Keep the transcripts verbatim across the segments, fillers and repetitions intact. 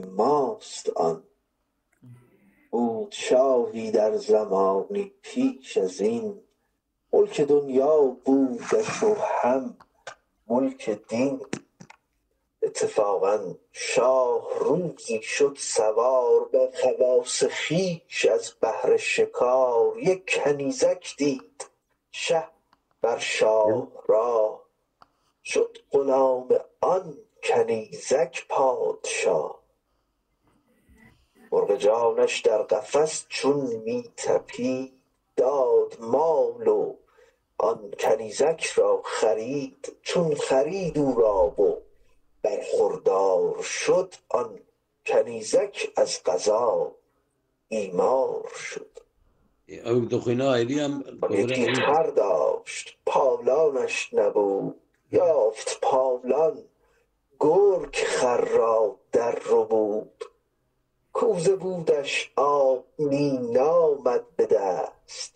ماست آن. بود شاهی در زمانی پیش از این، ملک دنیا بودش و هم ملک دین. اتفاقا شاه روزی شد سوار، با خواص خویش از بهر شکار. یک کنیزک دید شه بر شاهراه، شد غلام آن کنیزک پادشاه. مرغ جانش در قفس چون می‌طپید، داد مال و آن کنیزک را خرید. چون خرید او را و برخوردار شد، آن کنیزک از قضا بیمار شد. Ew dixwîne ayrî em یکی خر داشت، پالانش نبود، یافت پالان، گرگ خر را در ربود. کوزه بودش، آب می‌نامد به دست،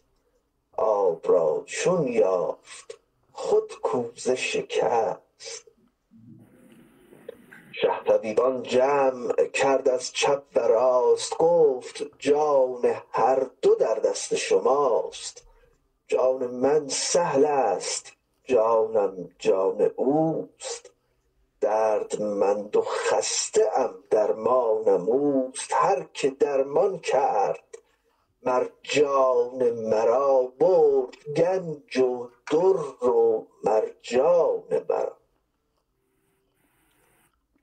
آب را چون یافت، خود کوزه شکست. شه طبیبان جمع کرد از چپ و راست، گفت: «جان هر دو در دست شماست. جان من سهل است، جانم جان اوست. دردمند و خسته‌ام، درمانم اوست. هر که درمان کرد مر جان مرا، برد گنج و در و مرجان مرا.»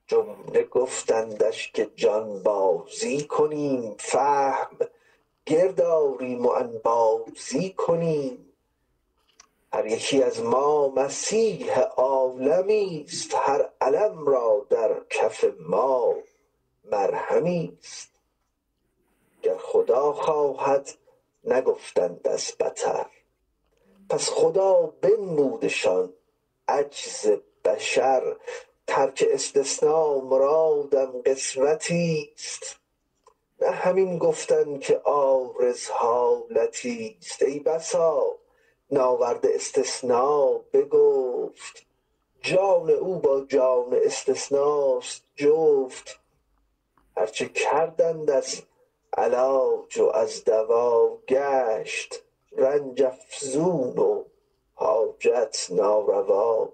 جمله گفتندش که جانبازی کنیم، فهم گرد آریم و انبازی کنیم. هر یکی از ما مسیح عالمی است، هر الم را در کف ما مرهمی است. گر خدا خواهد نگفتند از بتر، پس خدا بنمودشان عجز بشر. ترک استثنا مرادم قسمتی است، نه همین گفتن که عارض حالتی است. ای بسا ناورد استثنا بگفت، جان او با جان استثناست جفت. هرچه کردند از علاج و از دوا، گشت رنج افزون و حاجت ناروا.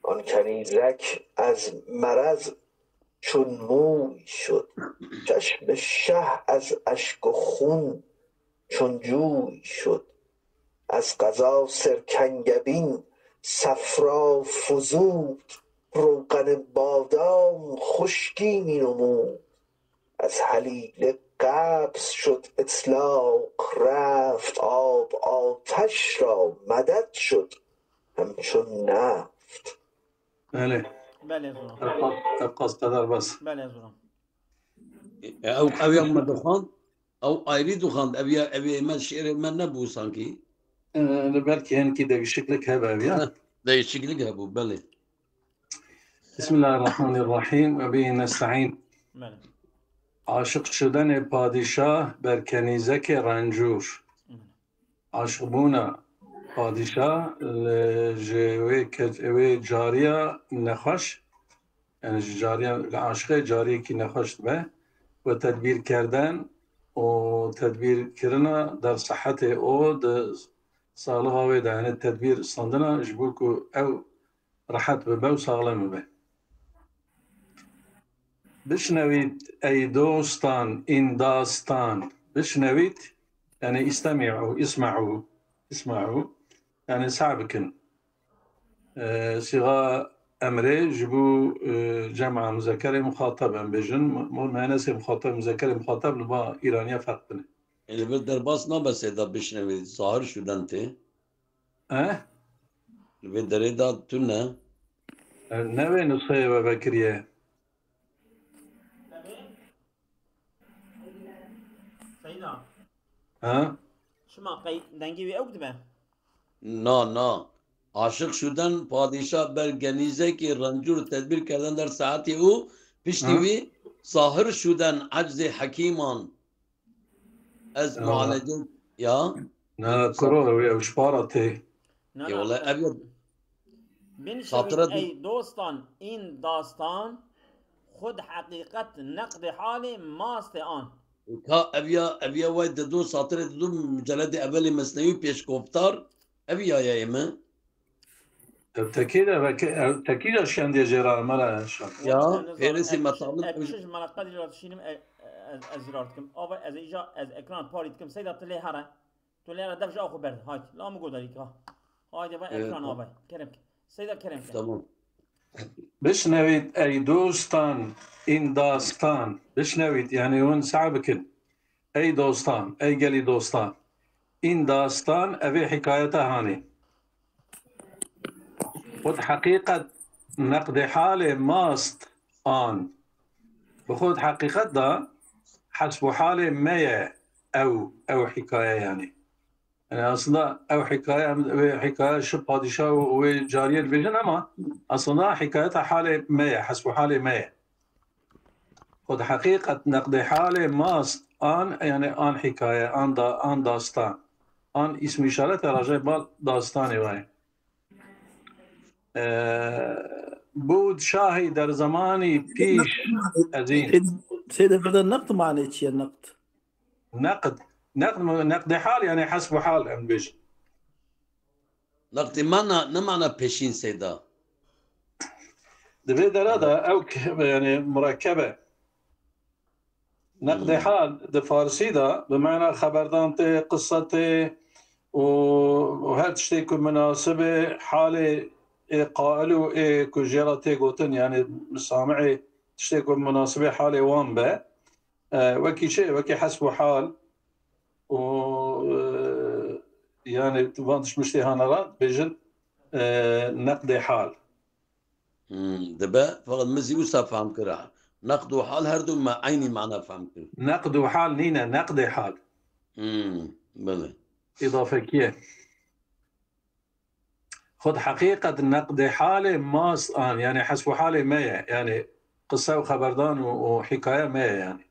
آن کنیزک از مرض چون موی شد، چشم شه از اشک و خون چون جوی شد. از قضا سرکنگبین صفرا فزود، روغن بادام خشکی می‌نمود. از هلیله قبض شد، اطلاق رفت، آب آتش را مدد شد همچون نفت. Belê. Belê, ez û. Ev qas, ev qas qedar bes. Belê, ez û. Ew, ew ya me dixwand, ew ayrî dixwand, ev ya, ev ê me şi'rê me nebû sankî. Ee, belki hinkî değişiklik hebe ev ya. Değişiklik hebû, belê. Bismillahirrahmanirrahim ve bihi nesta'in. Belê. Aşiq şidenê padîşah ber kenîzekê rencûr. Belê. Aşiqbûna padîşah li ji wê kes, wê cariya nexweş, yani ji cariya li aşiqê cariyekî nexweş dibe, we tedbîrkerden û tedbîrkirina der sihetê û di saxlixa wê de, yani tedbîr standina ji bo ku ew rehet bibe û saxlem bibe. Bişnewît ey dostan, îndastan. Bişnewît, yani îstemî'û, îsme'û, îsme'û, yani seh bikin. Ee, sîxa emrê ji bo, e, cema muzekerê muxatab em bêjin. Mu-, mu-, muenesê muxatab, muzekerê muxatab li ba îraniya ferq bine. Ê, li vir derbas nabe sê da bişnewî, zahir şûden tê. Eh? Li vê derê da tune. E, ne wê nusxeyê we vekiriye? Seyda, Ha? şima qey dengê wî ew dibe? Na, na. Aşiq şûden padîşah ber genîzekî rencûr tedbîr kerden der saetî û piştî Ha? wî zahir şûden eczê hekîman. Ez Ya. mualece ya. Na, kuro ew, ew ji para tê. Na, Ya na. wala ev ya Bin Xatira şevît ey dostan, îndastan, Xud heqîqet neqdê halê mastê an. Ka ev ya, ev ya way di du satirê, di du muceledê evelê Mesnewî pêşkoftar, ev ya ye min. Ev tekî de, ev ke-, ev tekî de şendê jêra me re şand. Ya, Wexta nizam, pêrêsî ez metalib ez ew çi ji meleqe jî re dişînim, e, e, ez, ez jî re dikim. Ava ez îja, ez ekran parî dikim. Seyda tu lê here. Tu lê here dev ji axwe berde. Haydi. La min godarî ka. Haydi va Evet, ekran tamam. Ava. Kerem ke. Seyda kerem ke. Tamam. Bişnewît ey dostan, în dastan. Bişnewît, yani hûn seh bikin. Ey dostan, ey gelî dostan. În dastan, ev ê hikayeta hanê. Xud heqîqet neqdê halê mast an. Bi xud heqîqet de hesb û halê me ye ew, ew hikaye yani. Yani aslında ew hikaye, em, wê hikaye şi padîşah û wê cariyê dibêjin ama aslında hikayeta halê me ye, hesb û halê me ye. Xud heqîqet neqdê halê mast an, yani an hikaye, an da, an dastan. An îsm û îşarete rajê bal dastanê waye. Ee, Bûd şahî der zamanî pîş ezîn. Seyda, Seyda, veda neqd mane çi ye, neqd? Neqd. Neqd, neqdê hal yani hesb û hal em dibêjin. Neqdê mana, ne mana peşîn Seyda. Di vê dera de ew ke-, yani murekkeb e. Neqdê Hmm. hal di farsî de bi mana xeberdan tê, qisa tê û, û her tiştê ku minasib e halê ê qail û ê ku jê re tê gotin, yani sami'ê tiştê ku minasibê halê wan be. E, wekî çi? Wekî hesb û hal û, e, yani van tişt miştê hane re dibêjin, e, neqdê hal. Hmm, dibe, fakat min zî wisa fehm kir. Neqd û hal her du me eynî mana fehm kir. Neqd û hal nîne, neqdê hal. Hmm, belê. Îdafekî ye. Xud heqîqet neqdê halê mast an, yani hesb û halê me ye. Yani qise û xeberdan û, û hikaye me ye yani.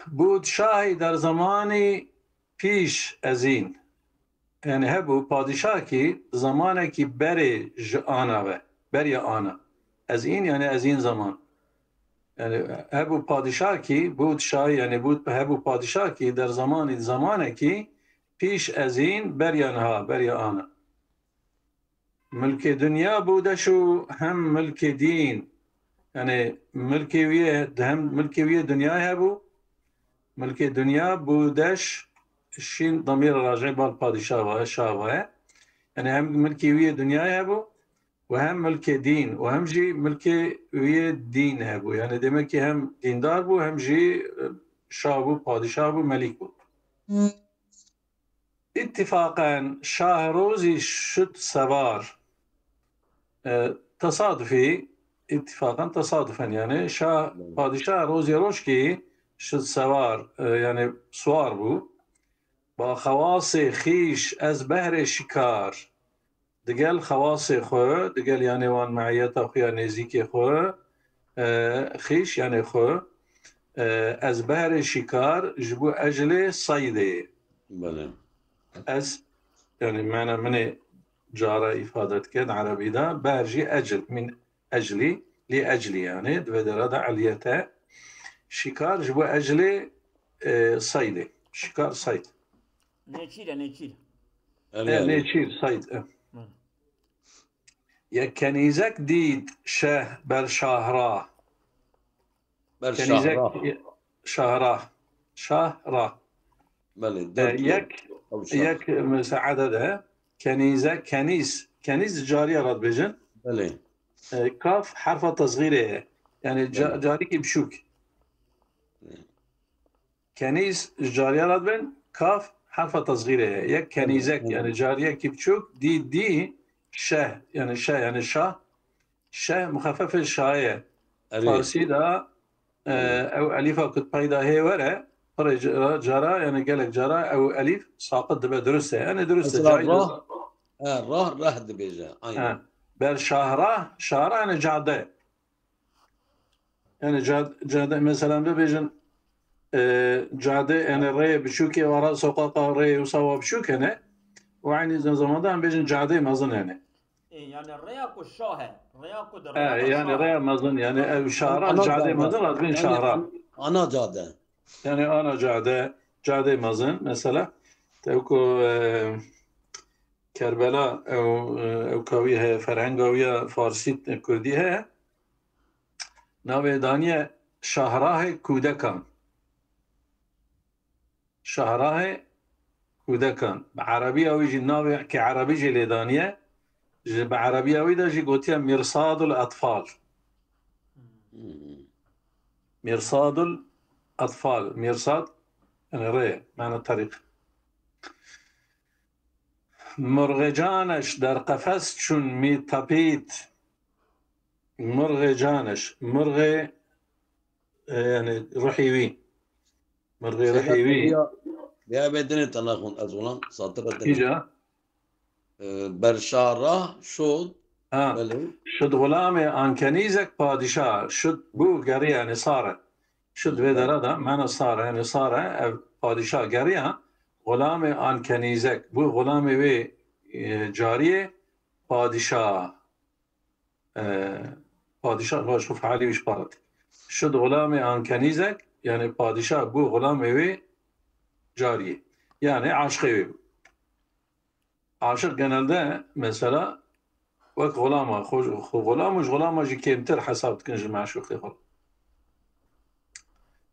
Bûd şahî der zamanî pîş ezîn. Yani hebû padîşahkî zamanekî berê ji ana ve, beriya ana. Ezîn yani ezîn zaman. Yani hebû padîşahkî, bûd şahî yani bûd, hebû padîşahkî der zamanî, zamanekî pîş ezîn, beriya niha, beriya ana. Milkê dinya bû deş û hem milkê dîn. Yani milkê wî ye, hem milkê wî ye dinyayê hebû. Milkê dinya bû deş, şîn damîr rajê bal padîşah va, şah va ye. Yani hem milkê wî ye dinyayê hebû û hem milkê dîn û hem jî milkê wî ye dîn hebû. Yani demek ki hem dîndar bû hem jî, e, şah bû, padîşah bû, melîk bû. Îttifaqen şah rozî şit sewar. E, tesadufî, îttifaqen tesadufen yani şah, Hmm. padîşah rozî rojkî şit sewar, e, yani suwar bû. Ba xewasê xîş ez behrê şikar. Digel xewasê xwe, digel yani wan meiyeta xwe ya nêzîkê xwe, e, xîş yani xwe, e, ez behrê şikar ji bo eclê seydê. Belê. Ez, yani mana minê cara îfade dike di erebî de, behr jî ecl, min eclî, lê eclî yani, di vê dera de eliyete. Şikar ji bo eclê, e, seydê. Şikar seyd. Nêçîr e, nêçîr. Elî, E, elî. nêçîr, seyd. E. Hı. Yek kenîzek dît şeh ber şahra. Ber Kenîzek şahra. şahra. Şahra. Belê, E, dört yol. yek, Ew şah. yek mesela eded e. Kenîzek, kenîz. Kenîz cariye re dibêjin. Belê. E, kaf herfa tesgîrê ye. Yani ca-, Belê. carîkî biçûk. Belê. Kenîz ji cariye re dibin, kaf herfa tesgîrê ye. Yek kenîzek, Belê. yani cariyekî biçûk, dî, dî, şeh, yani şeh, yani şah. Şeh muxefefê şayê ye. Erê. Farsî de, e, Belê. ew elîfa ku peyda hê were, pirê cara, cara, yani gelek cara ew elîf saqit dibe, dirust e. Yani dirust e, Mesela cayîz e. Rah, he, rah, reh dibêje. Aynen. He. Ber şahrah, şahrah yani cade. Yani cad-, cade, mesela bibêjin, e, cade, yani rê biçûkê, wara soqaqa rê wisa wa biçûk hene. Û aynı zamanda em bêjin cadê mezin yani. Yani rêya ku şah e, rêya ku di E, rêya de yani şah e. Rêya mezin, yani ev şahra, Ana cadê cadde. Mezin, radibên Yani şahra. Ana cadde. Yani ana cadde, cadê mezin, mesela, tev ku, e, Kerbela, ew, e, ew kawî heye, ferhenga wî ya farsî, e, kurdî heye. Navê daniye Şahrahê Kûdekan. Şahrahê Kûdekan. Bi erebiya wî jî navê ki erebî jî lê daniye. Ji bi erebiya wî de jî gotiye Mirsadul Atfal. Hmm. Mirsadul Atfal. Mirsad, yani rê, mana tarîk. Murğê caneş der qefes çûn mî tapît. Murğê caneş. Murğê, e, yani ruhî wî. Murğê Seyda ruhî wî. Ya, ya bedene tanaxun ez ulan satira tene. Kîja? E, Berşara şod. Ha. Belê. Şud xulamê Ankenîzek padîşah. Şud bû geriye, yani sare. Şud vê dera de, mena sare, yani sare, ev padîşah geriye. Xulamê Ankenîzek. Bû xulamê wê, e, cariyê padîşah. E, padîşah, xwe ji xwe fealî wî ji paret. Şud xulamê Ankenîzek, yani padîşah bû xulamê wê cariyê. Yani aşiqê wê bû. Aşiq genelde mesela wek xulama, xwe, xwe xulam û ji xulama jî kêmtir hesab dikin ji meşûqê xwe.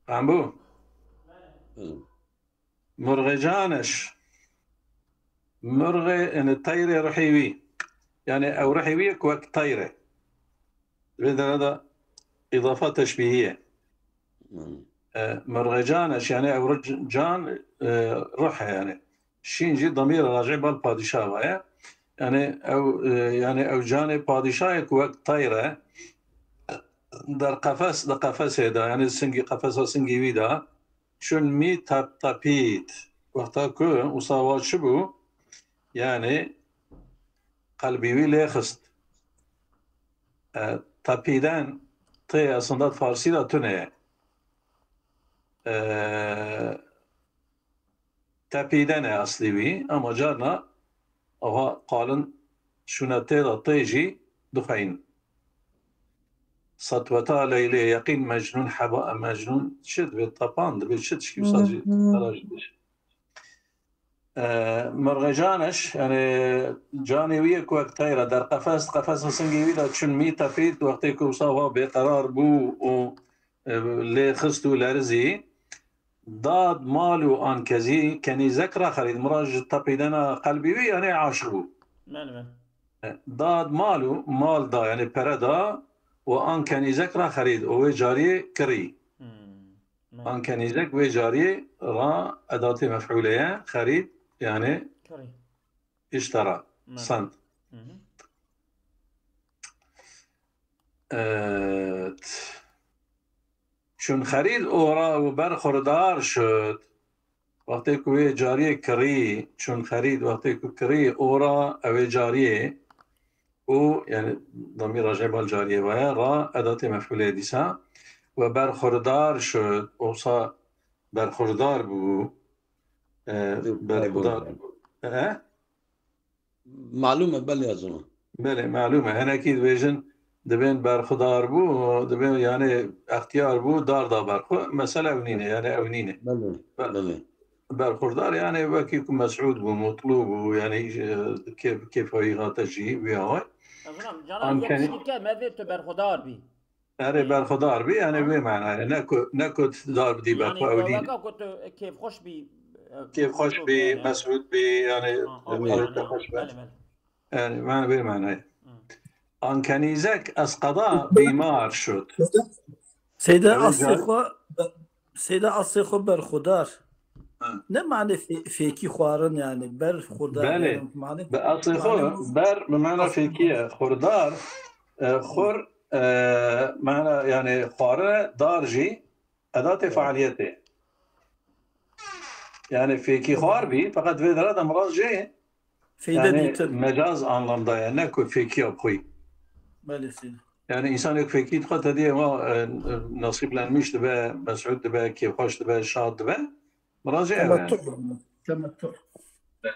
Fehm bû? Hı. Murğê caneş. Murğê, yani teyrê ruhî wî. Yani ew ruhî wî yek wek teyr e. Vê dera de îdafa teşbîhî ye. Hmm. E, murğê caneş, yani ew ruh, can, e, ruh e yani. Şîn jî damîr racî bal padîşah ve ye. Yani ew, e, yani ew canê padîşah yek wek teyr e. Der qefes, di qefesê de, yani singî, qefesa singî wî de. Çun mî tap-, tapît. Wexta ku wisa wa çi bû? Yani qelbî wî lê xist. E, tapîden tê aslında farsî de tune ye. E, tepîden e aslî wî, ama carna aha qalin şûna tê de tê jî dixweynin. Setweta Leylê, Yeqîn Mecnûn, Heba Mecnûn, çi divê tapan, divê çi tişkî wisa jî xera jî diş. E, Mirxê caneş, yani canê wî yek wek teyra der qefes, qefesa singê wî de çun mî tepît, wextê ku wisa wa bêqerar bû û, e, lê xist û lerizî, dad mal û an kezî kenîzek ra xerîd. Mira ji tepîdena qelbî wî, yani aşiq bû. Bele, bele. Dad mal û mal da, yani pere da û an kenîzek ra xerîd û wê cariyê kirî. Hmm. An kenîzek wê cariyê ra edatê mef'ûle ye, xerîd, yani kirî. İştara, send. Evet. Çun xerîd ora û berxurdar şud. Wextê ku wê cariyê kirî, çun xerîd, wextê ku kirî ora ew ê cariyê û, yani damîra jê bal cariyê ve ye, ra edatê mef'ûlê dîsa we berxurdar şud, wisa berxurdar bû, e, berxurdar bû. E? Malûm e, belê ez ona. Belê, malûm e. Hinekî dibêjin, dibên berxudar bû, dibên, yani, extiyar bû, dar da ber xwe. Mesele ew nîne, yani ew nîne. Belê, belê. Berxurdar, yani, wekî ku mesûd bû, mutlu bû, yani, e, kêf-, kêfa wî hate jî, wî away. Ev nam, canan, an yek kenî- tiştî ke me vê tu berxudar bî. Erê, berxudar bî, yani vê manayê. Ne ku, ne ku tu dar bidî ber xwe, ew nîne. Weka ku tu kêfxweş bî, e, kêfxweş bî, yani mesûd bî, yani, ha, xwe, yani, xweş bî. Belê, belê. Yani, man vê manayê. Hı. An kenîzek ez qeda bîmar şud. Seyda, eslê xwe, Seyda, eslê xwe berxudar. Ha. Ne mane fê-, fêkî xwarin, yani berxudar. Belê. Yani, mane, bi eslê xwe, mane ber bi mana fêkî ye. Xurdar, e, xur, e, mana, yani xwarin e, dar jî edatê fealiyetê. Yani fêkî xwar bî, feqet vê dera de miraz jê feyde, yani dîtir, mecaz anlamda ye, ne ku fêkiya bi xwe. Belê, Seyda. Yani însanê ku fêkî dixwe, te dî ema, e, nasîblenmiş dibe, mesûd dibe, kêfxweş dibe, şad dibe. Miraz jê ew e. Temettu. Temettu.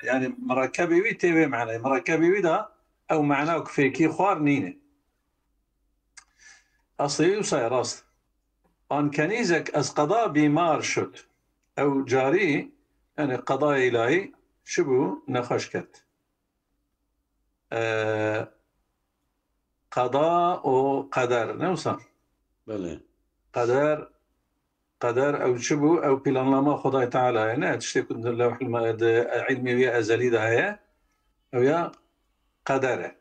Yani mirakebê wî tê wê manayê. Mirakebê wî de ew mana ku fêkî xwar nîne. Eslî wisa ye rast. An kenîzek ez qeda bîmar şud. Ew carî, yani qedayê îlahî çi bû, nexweş ket. E, qeda û qeder, ne wisa? Belê. Qeder, qeder ew çi bû? Ew planlama Xwedayê Teala ye, ne? Tiştê ku di lewhil ma-, di ilmê wî ezelî de heye, ew ya qeder e.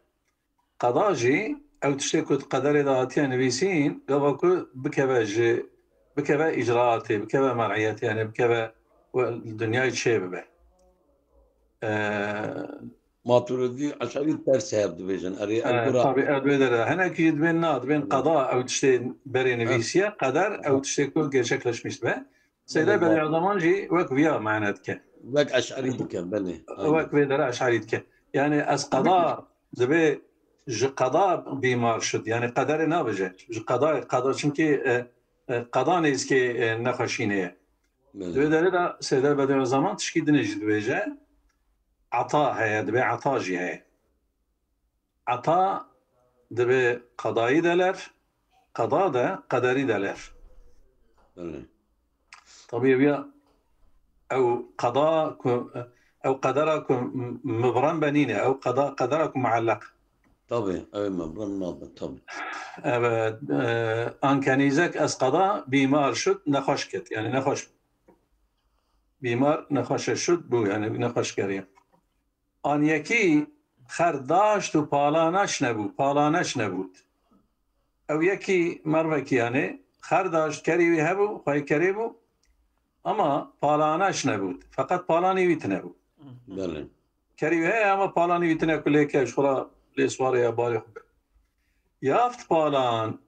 Qeda jî ew tiştê ku di qederê de hatiye nivîsîn, gava ku bikeve ji, bikeve îcraatê, bikeve mer'iyetê, yani bikeve we dinyayê çê bibe. E, Maturidî, Eş'erî ters hev dibêjin. Erê, ev e, gura tabî, ev dibê dere. Hinekî jî dibên na, dibên qeda ew tiştê berê nivîsiye, qeder ew tiştê ku gerçekleşmiş dibe. Seyda Bediüzzaman jî wek viya mane dike. Wek Eş'erî dike, belê. Aynen. Wek vê dere Eş'erî dike. Yani ez qeda, dibê ji qeda bîmar şid. Yani qederê nabêje. Ji qeda, qeda, çimkî, e, e, qeda nêzkê, e, nexweşînê ye. Belê. Di vê derê de Seyda Bediüzzaman tişkî dinê jî dibêje. Ata heye, dibê ata jî heye. Ata dibê qedayî deler, qeda de qederî deler. Belê. Tabî ev ya ew qeda ku, ew qedera ku m-, mibren be nîne, ew qeda, qedera ku muelleq. Tabî, ew mibren nabe, tabî. Evet, e, an kenîzek ez qeda bîmar şud, nexweş ket, yani nexweş. Bîmar nexweşe şud bû, yani nexweş keriye. An yekî xer daşt û palaneş nebû, palaneş nebût. Ew yekî mervekî, yani xer daşt, kerî wî hebû, xweyê kerê bû, ama palaneş nebût. Feqet palanî wî tine bû. Belê. Kerî wî heye ama palanî wî tine ku lê ke ji xwe re lê siwarê ya barê xwe be. Yaft palan,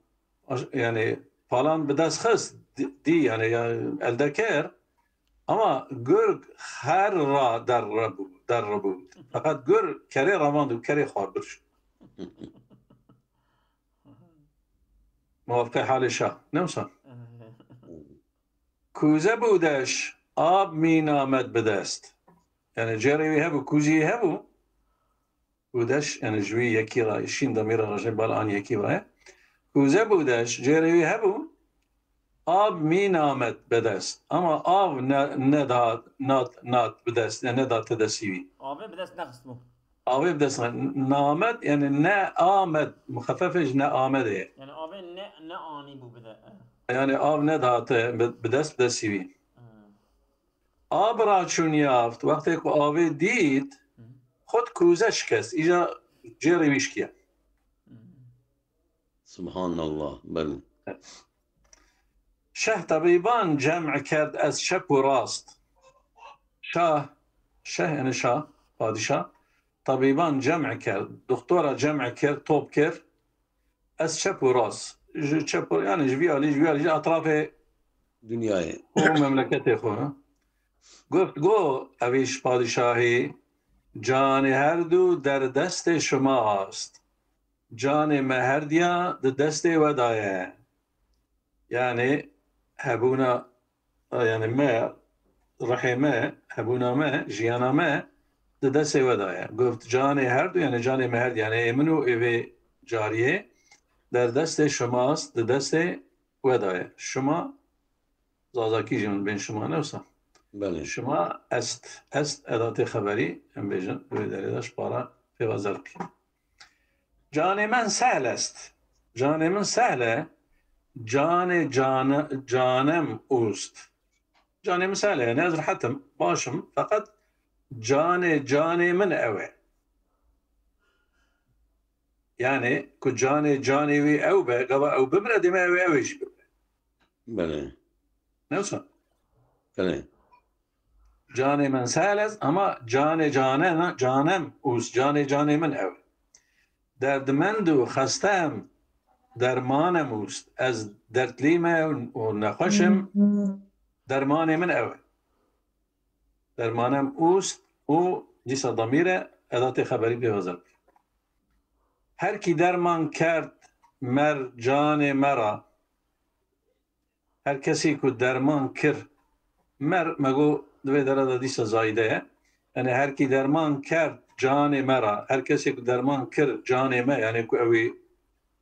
yani palan bi dest xist, dî, dî, yani, yani elde kir, ama gur xer ra derribû, derribû. Feqet gur kerê revand û kerê xwar bir. Muwafiqê halê şa. Ne wisa? Kuze bûdeş, ab mî namet bi dest. Yani cêrê wî hebû, kuzî hebû. Bûdeş, yani ji wî yekî re, şîn demîre rejê bal an yekî re. Kuze bûdeş, cêrê wî hebû, ab mî namet bi dest. Ama av ne, nedat, nat, nat bi dest, yani nedate destî wî. Avê bi dest nexistibû. Avê bi dest ne-, namet, yani ne amet, muxefefê ji ne amedê ye. Yani avê ne, ne anî bû bi de. Yani av nedate bi, bi dest, bi destî wî. Hmm. Ab ra çûn yaft, wextê ku avê dît, xwe di kuze şikest, îja cêrê wî şikiye. Subhanallah, belê. Şeh tebîban cem kerd ez çep û rast. Şah, şeh yani şah, padîşah, tebîban cem kerd, doktora cem kir, top kir, ez çep û rast. Ji çep û, yani ji vî alî, ji vî alî, ji etrafê Dinyayê. û memleketê xwe. Got, go, evî ji padîşahî, canê her du der destê şima ast. Canê me herdiya di destê we de ye. Yani hebûna, yani me, ruhê me, hebûna me, jiyana me di destê we de ye. Got, canê her du, yani canê me herdiya, yani ê min û ê vê cariyê, der destê şima ast, di destê we de ye. Şima, Zazakî jî min bên şima, ne wisa? Belê. Şima est. Est edatê xeberî, em bêjin, di wê derê de ji para pêvazer bikî. Canê min sehl est. Canê min sehl e. Canê cane-, canem ûst. Canê min sehl e, yani ez rehet im, baş im, feqet canê canê min ew e. Yani ku canê canê wî ew be, gava ew bimire, dê me ew ê, ew ê jî bibe. Belê. Ne wisa? Belê. Canê min sehl est, ama canê cane, canem ûst, canê canê min ew. Derdmend û xestem, dermanem ûst. Ez dertlî me û nexweş im, dermanê min ew e. Dermanem ûst û dîsa damîre edatê xeberî pêvazer bike. Her kî derman kerd mer canê me ra. Her kesî ku derman kir mer, me got di vê dere de dîsa zayîde ye. Yani her kî derman kerd canê me ra, her kesê ku derman kir canê me, yani ku ew ê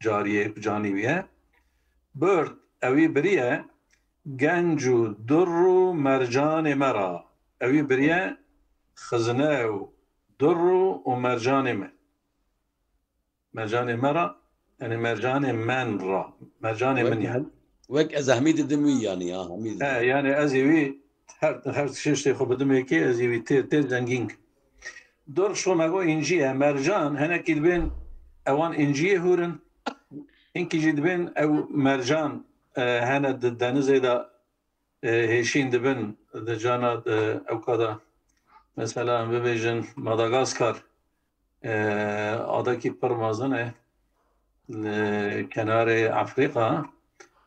cariyê, ku canî wî ye, bird, ewî biriye genc û dur û mercanê me ra. Ewî biriye xizine û dur û, û mercanê me. Mercanê me ra, yani mercanê men ra. Mercanê min ya. Wek ez hemî didim wî yani ya, hemî didim. He, yani ez ê wî her, her tiştê xwe bidim êkê, ez ê wî têr têr zengîn kim. Dur şo me got încî ye, mercan, henekî dibên ewan înciyê hûr in. Hinkî jî dibên ew mercan, e, hene di denizê de, e, hêşîn dibin, di cana, e, ew ka de, mesela em bibêjin Madagaskar, e, adekî pir mezin e, li kenarê Efrîka,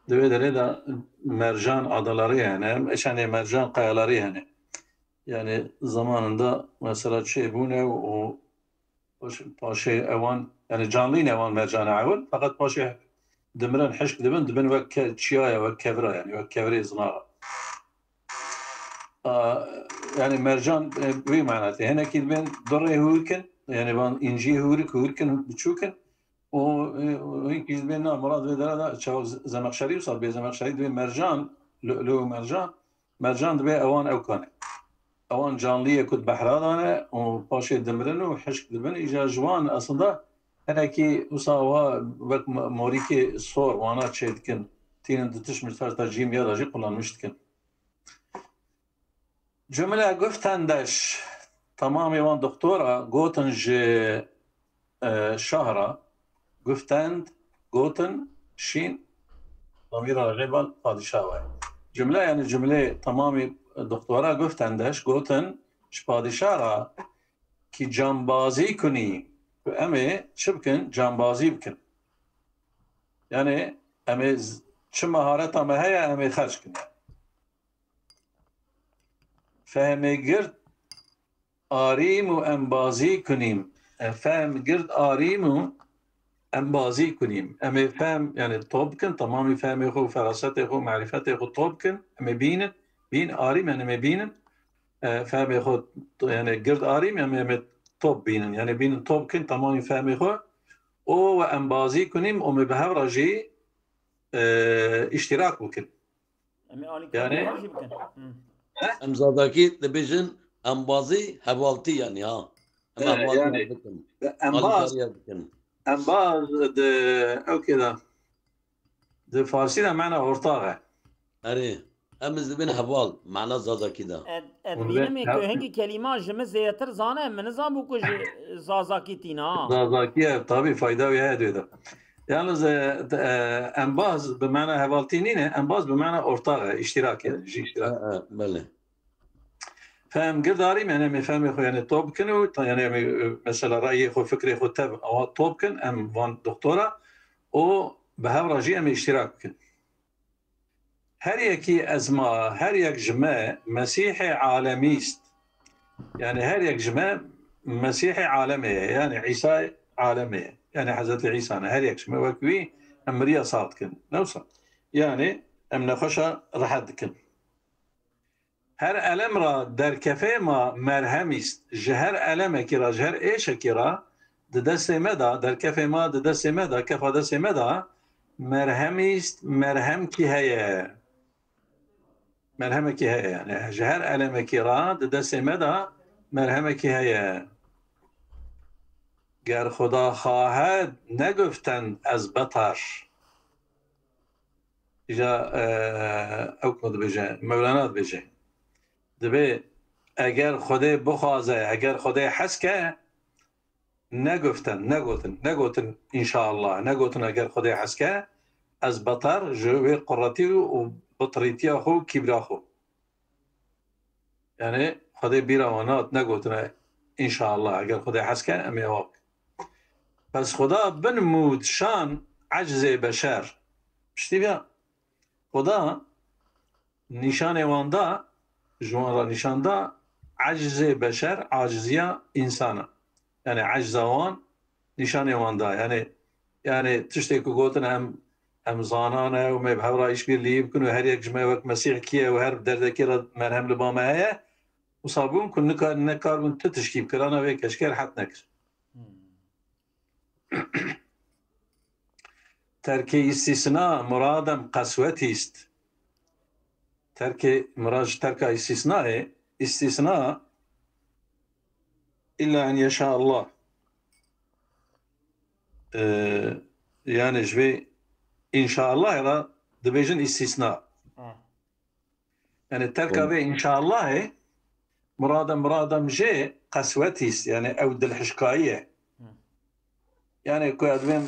di wê derê de mercan adaları hene, eşanê mercan kayaları hene. Yani zamanında mesela çêbûne û paş-, paşê ewan, yani canlî ne ewan mercana ewil, fakat paşê dimirin hişk dibin, dibin wek ke-, çiyaya, wek kevira, yani wek kevirê zinara. A, yani mercan, e, wî manatê. Hinekî dibên durê hûrkin, yani van înciyê hûrik, hûrkin, biçûkin. Û, e, û hinkî dibên na, murad vê dera da, çaw z-, zemexşerî wisa bê zemexşerî dibê mercan, lu'lu mercan. Mercan dibê ewan ew kane. Ewan canliyê ku di behra de ne û paşê dimirin û hişk dibin, îja ji wan aslında hinekî wisa wa wek mo-, morîkê sor wana çêdikin. Tînin di tişt mister ta cîm ya da jî kullanmiş dikin. Cumle guftendeş, tamamê wan doktora gotin ji, e, şahra, guftend, gotin, şîn, damîra rêbal padîşah ve. Cumle, yani cumlê tamamî doktora guftendeş gotin ji padîşah ra ki cambazî kunî, ku em ê çi bikin? Cambazî bikin. Yani em ê z-, çi mehareta me heye, em ê xerc kin. Fehmê gird arîm û embazî kunîm. E, fehm gird arîm û embazî kunîm. Em ê fehm, yani top bikin, tamamî fehmê xwe, ferasetê xwe, marîfetê xwe top bikin. Em ê bînin, bîn arîm, yani em ê bînin. E, fehmê xwe, yani gird arîm, em ê, em ê top bînin. Yani bînin top bikin, tamamî fehmê xwe. O ve embazî kunîm, û me bi hev re jî, e, îştîrak bikin. Em ê alîkarî Yani- hev jî bikin. Hı. Em Zazakî dibêjin embazî hevaltî yani ha. Em He, hevaltî yani, bikin. Embaz, Alîkariya bikin. Embaz di ew kê de, di Farsî de mena ortax e. Erê. Em iz dibin heval, mana Zazakî de. Ez, ez Hûn dibînim vê ê ku hev- hingî kelîma ji min zêdetir zane, min nizanbû ku ji Zazakî tîne ha. Zazakî ye, tabî fayda wê heye dê de. Yalnız, e, e, embaz bi mana hevaltî nîne, embaz bi mana ortax e, îştîrak e, ji îştîrak. E, e, belê. Fehm girdarî, yani em ê fehmê xwe yani top bikin û ta-, yani em ê, e, mesela rayê xwe, fikrê xwe tev awa top bikin, em van doktora û bi hev re jî em ê îştîrak bikin. Her yekî ez ma, her yek ji me Mesîhê alemîst. Yani her yek ji me Mesîhê alemê ye. Yani Îsayê alemê ye. Yani Hezretî Îsa ne. Her yek ji me wek wî em miriya sax dikin. Ne wisa? Yani em nexweşa rehet dikin. Her elem ra derkefê ma merhemîst. Ji her elemekî ra, ji her êşekî ra di destê me de, derkefê ma di destê me de, kefa destê me de, merhemîst, merhemkî heye. Merhemekî heye yani. Ji her elemekî ra di destê me de merhemekî heye. Ger Xuda xahed neguften ez betar. Îja, e, ew ku dibêje, Mewlana dibêje. Dibê, eger Xwedê bixwaze, eger Xwedê hez ke, neguften, negotin, negotin înşaallah, negotin eger Xwedê hez ke, ez betar ji wê quretî û bitirîtiya xwe û kîbra xwe. Yani Xwedê bîra wan hat, negotine înşaallah, eger Xwedê hez ke, em ê ewa bikin. Pes Xuda binmûd şan ecizê beşer. Piştî vê Xuda nîşanê wan da, ji wan re nîşan da, ecizê beşer, aciziya însana. Yani eciza wan nîşanê wan da. Yani, yani tiştê ku gotin em, em zana ne û me bi hev re îşbîrlîyî bikin û her yek ji me wek Mesîh kî ye û her derdekê re merhem li ba me heye, Wisa bûn ku nika-, nekarbûn tu tişkî bi kirana vê keşkê rehet nekir. Hmm. Terkê îstîsna muradem qeswetî ist. Terkê murad ji terka îstîsnayê, îstîsna illa en yeşa Allah. Ee, yani ji vê înşaallah ra dibêjin îstîsna. Ha. Yani terka vê înşaallahê murada, muradem jê qeswetî ist, yani ew dilhişkayî ye. Hı. Yani ku ez bên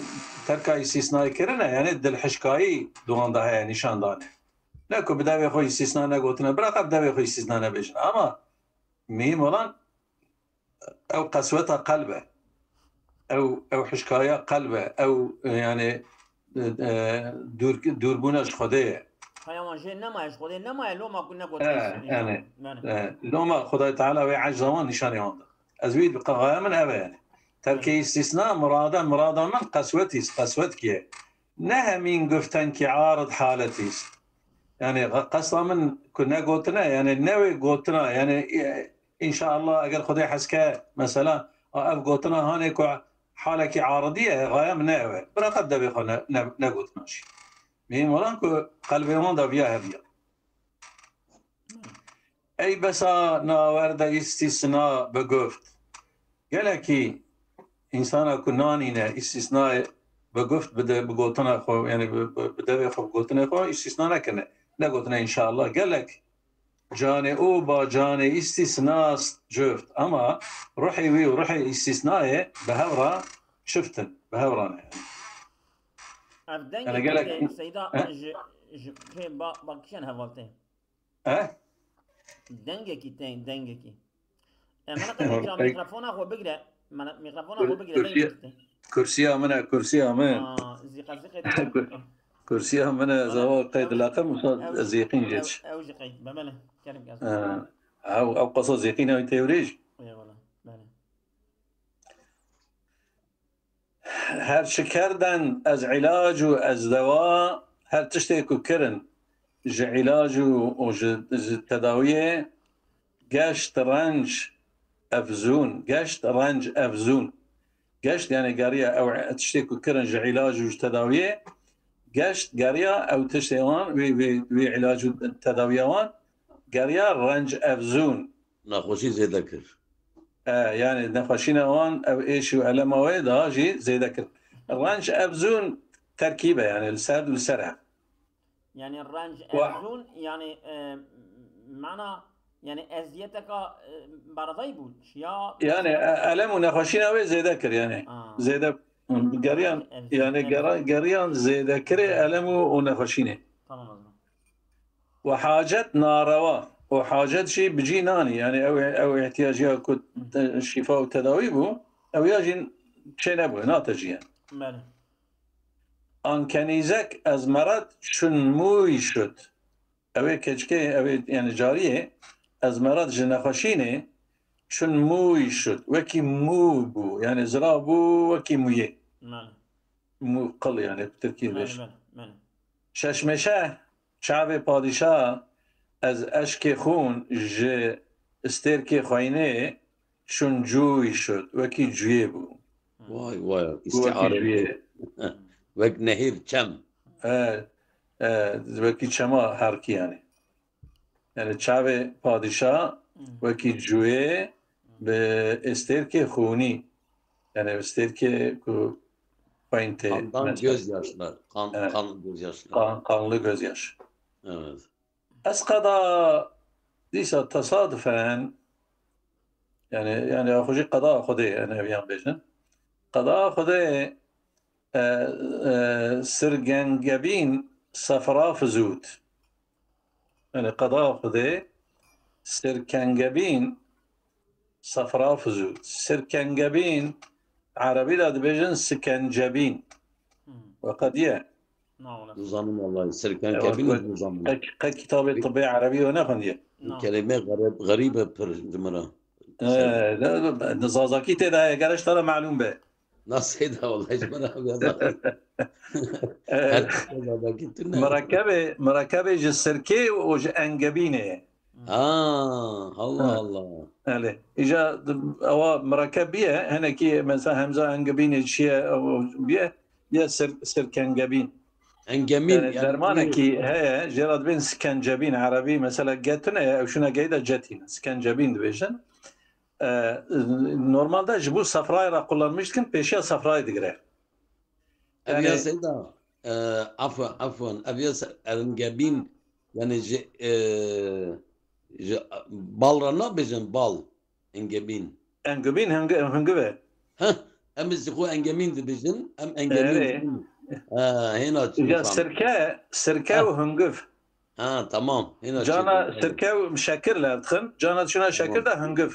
terka îstîsnayî kirine, yani dilhişkayî di wan de heye nîşan dane. Ne ku bi devê xwe îstîsna negotine, biraqe bi devê xwe îstîsna nebêjin. Ama muhîm olan ew qesweta qelb e. Ew, ew hişkaya qelb e. Ew, e, yani, e, e, dûr, dûrbûna ji Xwedê ye. Haya wan jê nemaye, ji Xwedê nemaye, loma ku negot E, yani, yani, e, loma Xwedayê Teala wê ecza wan nîşanê wan da. Ez wî bi qexaya min ev e yani. Terkê îstîsna, murada, murada min qeswetî, qeswet kiye. Ne hemîn guften ki arid haletî ist. Yani, qe-, qesda min ku negotine, yani, ne wê gotina, yani, e, înşaallah, eger Xwedê hez ke, mesela, a, ev gotina hanê ku halekî aridî ye, xaya min ne ew e. Biraqe devê xwe ne, ne, negotina jî. Muhîm olan ku qelbê wan de viya heviya. Ey besa naverde îstîsna bi guft. Gelekî însana ku nanîne îstîsnayê bi guft bide, bi gotina xwe, yani bi, bi, bi devê xwe, bi gotinê xwe îstîsna nekirine. Negotine înşallah. Gelek canê û ba canê îstîsna cuft. Ama ruhê wî û ruhê îstîsnayê bi hev re çift in. Bi hev re ne yani. Ev dengê Yani gelek tê, Seyda, Eh? ji, ji, pê ba, ba kişên hevaltê. Eh? Dengekî tên, dengekî. E, mana qey Peki. Mikrofona xwe bigre. Mana mikrofona xwe bigre, Kursiya, dengekî tên. Kursiya min e, kursiya min. Aa, zîqa zîqê Kur-, kursiya min e, Bana, zawa qey ew, dilaqim, wisa ew, zîqîn ew, geç. Ew jî qey, bemele, kerem gel. Ha, ew, ew qasa zîqîn ew têwrîj. Eyvallah, bele. Her çi kerden ez îlac û ez dewa, her tiştê ku kirin ji îlac û, û ji, ji tedawiyê, geşt renc efzûn, geşt renc efzûn. Geşt, yani geriya ew tiştê ku kirin ji îlac û ji tedawiyê, geşt geriya ew tiştê wan, wî, wî, wî îlac û tedawiya wan, geriya renc efzûn. Nexweşî zêde kir. E, yani nexweşîna wan, ev êş û elema wê daha jî zêde kir. Renc efzûn terkîb e, yani li ser, li ser e. Yani renc Wa- efzûn, yani, e, mana, yani eziyeteka, e, baradayî bû, ya Yani, e, elem û nexweşîna wê zêde kir, yani. Aa. Zêde, geriyan, Renc efzûn, yani evet. gera-, geriyan zêde kirê elem û, û nexweşînê. Tamam o zaman. Û hacet narewa. Û hacet jî bi cî nanî. Yani ew, ew ihtiyaciya ku te-, şîfa û tedawî bû, ew ya jî çê nebû, nate cî ye. Bele. An kenîzek ez merat çun mûy şut. Ew ê keçikê, ew ê, yani cariyê, ez merat ji nexweşînê çun mûy şut. Wekî mû bû. Yani zira bû wekî mûyê. Bele. Mû qil yani bi tirkî Bele, dibêjin. bele, bele. Şeşmeşe çavê padîşa ez eşkê xûn ji stêrkê xweyinê çun cûy şut, wekî cuyê bû. Vay, vay, Bû wekî îstiare. cuyê. Wek nehîr, çem. E, e, wekî çema herkî yani. Yani çavê padîşa wekî cuyê bi stêrkê xûnî. Yani stêrkê ku xweyn tê Kandan mesela. gözyaşlar. Kan, Evet. Kan gözyaşlar. Kan, kanlı gözyaş. Evet. Ez qeda dîsa tesadufen, yani, yani xwe jî qeda Xwedê, yani ev yan bêjin. Qeda Xwedê, e, e, sirgengebîn sefra fizût. Yani qeda Xwedê sirkengebîn sefra fizût. Sirkengebîn, Erebî de dibêjin sikencebîn. Hmm. We qediye. Na wala. Dizanim wallahi, sirken Ewa, kebîn we dizanim. Qe, qe kitabê tibbê erebî we nexwendiye? Na. Kelime xerib, xerîb e pir ji min re. Ee, ne, ne, ne, Zazakî tê de heye, gere ji te re melûm be. Na seyda, wallahi ji min re ya Zazakî. Ee, Her tişt Zazakî tune. Mirekebê, mirekebê ji sirkê û ji engebînê ye. Ha, Allah Allah. Elê. Îca ewa mirekeb biye, henekî mesela hemza engebînê çiye, ew biye, biye sir, sirkengebîn. Engemîn, Yani dermanekî heye, jê re dibên sikencebîn, erebî mesela getine ye, ew şûna geyî de cetî ne. Sikencebîn dibêjin. E, normalde ji bo sefrayê re kullanmiş dikin, pêşiya sefrayê digire. Ev ya Seyda, e, afwan, afwan, ev ya se-, engebîn, yani ji, e, ji bal re nabêjin bal, engebîn. Engebîn, henge-, hungiv e. Heh, em ji xwe engemîn dibêjin, em engemîn. Evet. Dibêjin. Ha, hêna çi Ya fam. Sirke, sirke Ha. û hungiv. Ha, tamam. Hêna çi Cana fam. sirke û şekir levdixin. Cana çûna şekir de hungiv.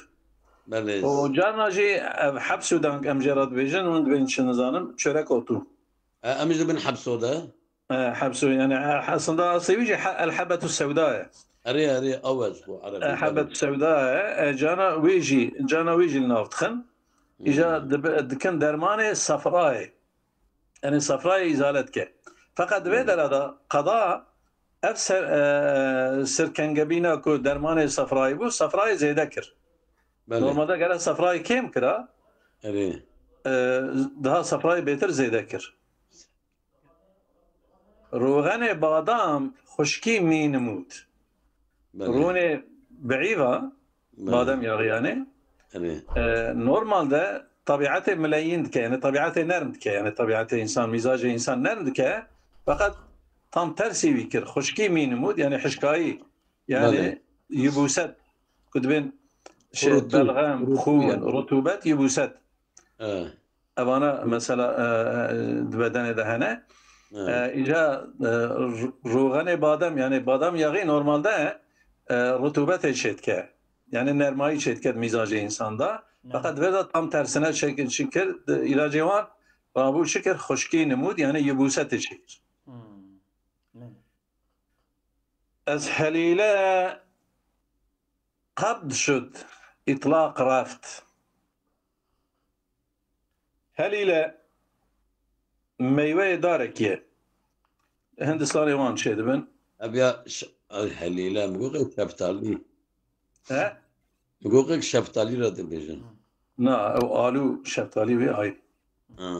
Belê. Û cana jî ev hepsû dank em jê re dibêjin, hûn dibên çi nizanim, çörek otu. E, em ji bin hepso de. E, hepsû yani, e, aslında asê wî jî he-, el hebetu sewda ye. Erê, erê, ew e ji xwe erebî. E, hebet sewda ye. E, cana wî jî, cana wî jî li nav dixin. Îja dibe-, dikin dermanê sefrayê. Yani sefrayê îzale dike. Feqet di vê dera de qeda ev ser, e, sirkengebîna ku dermanê sefrayê bû, sefrayê zêde kir. Belê. Normalde gere sefrayê kêm kira, Erê. e, daha sefrayê bêtir zêde kir. Roxenê badam xuşkî mî nimûd. Belê. Rûnê biîva, Belê. Badem yağı yani. Erê. E, normalde tabiatê mileyîn dike, yani tabiatê nerm dike, yani tabiatê insan, mizacê insan nerm dike. Fakat tam tersî wî kir. Xuşkî mî nimûd, yani hişkayî. Yani Belê. yubûset. Ku dibên şey, Rutû-, belxem, rutû xûn, yani. rutûbet, yubûset. E, Evana mesela, e, e, di bedenê de hene. e. E, îca, e, ru-, roxenê badem, yani badem yağı normalde, e, rutûbetê çêdike. Yani nermayî çêdike di mizacê insan de. Fakat vê de tam tersine çekir, çikir, di îlacê wan rabû çikir, xuşkî nimûd, yani yubûsetê çekir. Hmm. Ne? Ez helîle qebd şud, îtlaq reft. Helîle meyveyê darekî ye. Hindistanê wan çêdibin. Ev ya ş-, ay, helîle, em goxê şeftalî. He? Goxek şeftalî re dibêjin. Na, ew alû şeftalî wê ay. Ha.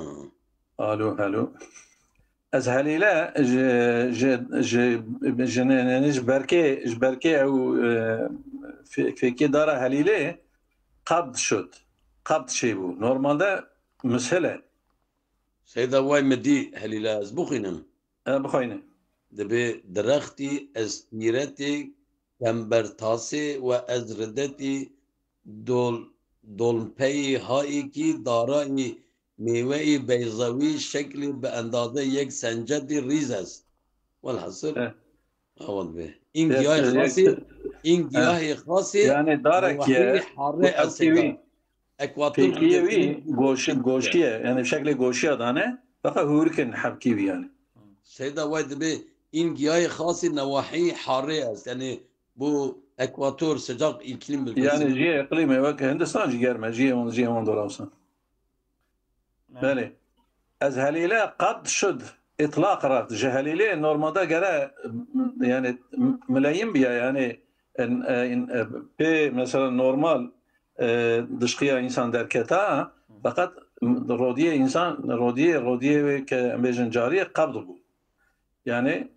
Alû, helû. Ez helîle ji, ji, ji, ji, ne, ne, ne, ji berkê, ji berkê ew, e, fê-, fêkê dara helîlê qebd şud. Qebd çêbû. Normalde mishil e. Seyda, way min dî helîle, ez bixwînim. E, bixwîne. Dibê dirextî estîretê kembertasê we ez ridetî dol-, dolmpeyê hayêkî darayî mêweyî beyzewî şeklî bi endaze yek sencetî rîz est. Welhasil, Eh. awan be. În Yes, giyahê yes, xasî, yes. în giyahê xasî, Yani darek ye, newahî hare bu est. hevkî wî. Ekwator Pêkiyê wî dibê goşi, goşiye, yani şeklê goşiye dane. Fakat hûrikin hevkî wî yani. Seyda, way dibê în giyahê xasî newahî harê est. Yani bu ekwator, sıcak iklim bölgesi. Yani jiyê iklîmê wek Hindistan jî germ e, jiyê wan, jiyê wan dorawsan. Belê. Ez helîle qebd şud, îtlaq reft. Ji helîlê normalde gere, yani mileyîn biya, yani en, en, e, pê mesela normal, e, dişqiya insan derketa, fakat rodiyê insan, rodiyê, rodiyê wê ke em bêjin cariyê qebd bû. Yani,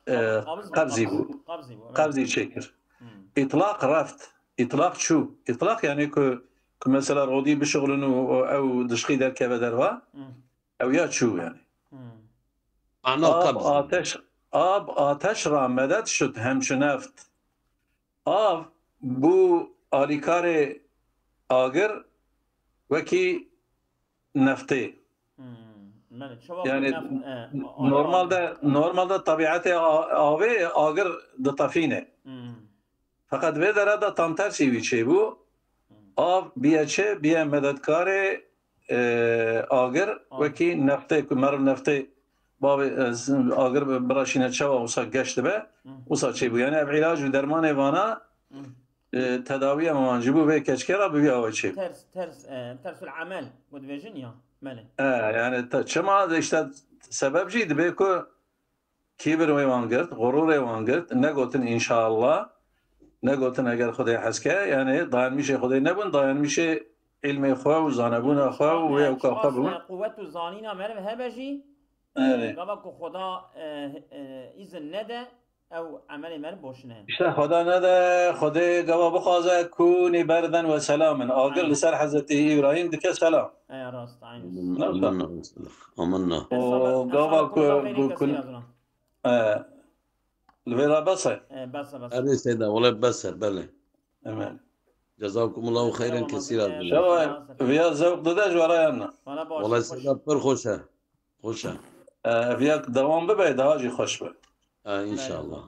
e, Qabz bû, qebzî qabz. Bû. Qabzî bû, evet. Qebzî çêkir. Hmm. Îtlaq reft. Îtlaq çû. Îtlaq yani ku, ku mesela rodî bişixulin û, û ew dişqî derkeve derva, Hmm. ew ya çû yani. Hmm. Ana Ab qebz. ateş, ab ateş ra medet şud hemşu neft. Av bû alîkarê agir wekî neftê. Hmm. Belê, çawa Yani neft, e, a-, normalde, normalde tabiatê a-, avê agir ditefîne. Hmm. Fakat vê dera de tam tersî wî çêbû. Av biye çi? Biye medetkarê, e, agir, wekî neftê, ku meriv neftê bavê, e, z-, agir bi-, biraşîne çawa wisa geş dibe, Hmm. wisa çêbû. Yani ev îlac û dermanê vana, Hmm. e, tedawiya me wan ji bo vê keçikê re bi vî awê çêbû. Ters, ters, e, tersul amel, ku dibêjin ya. Belê. E, yani te, çima işte sebeb jî dibê ku kibir wê wan girt, xururê wan girt, negotin inşallah. negotin eger Xwedê hez ke, yani dayanmîşê Xwedê nebûn, dayanmîşê ilmê xwe û zanebûna xwe û wê ewka xwe bûn. Quwet û zanîna meriv hebe jî, Evet. gava ku Xweda e, e, îzin nede, ew emelê meriv boşine. İşte Xweda nede, Xwedê gava bixwaze, kûnî berden ve selamin. Agir Aynen. Li ser Hezretî Îbrahîm dike selam. E, rast, aynen. Amin, amin, amin. O gava ku, ku, ku, e, li vê re bes e. E, bes e, bes. Erê Seyda, wele bes e, belê. Amin. Cezakumullahu xeyren kesîra. Şewa viya zewq dide ji wara yan na. Valla baş. Wele Hoş. Seyda pir xweş e. Xweş e. E, viya devam bibe, daha jî xweş be. Ha, inşallah.